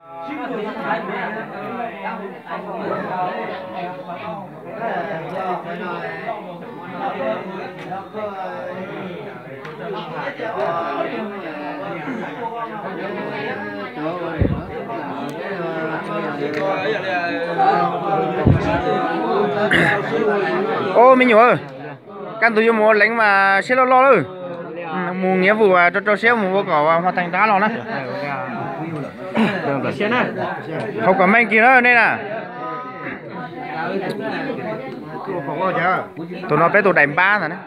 Au me nyuam, kaj ntug yuav mus ua leev mas siab loj loj lawm. Mus nghĩa vụ rau rau siab mus ua kom hoàn thành task los na. Hauv comment kiag na nej na. Tus no peb tus đại bá ntag na.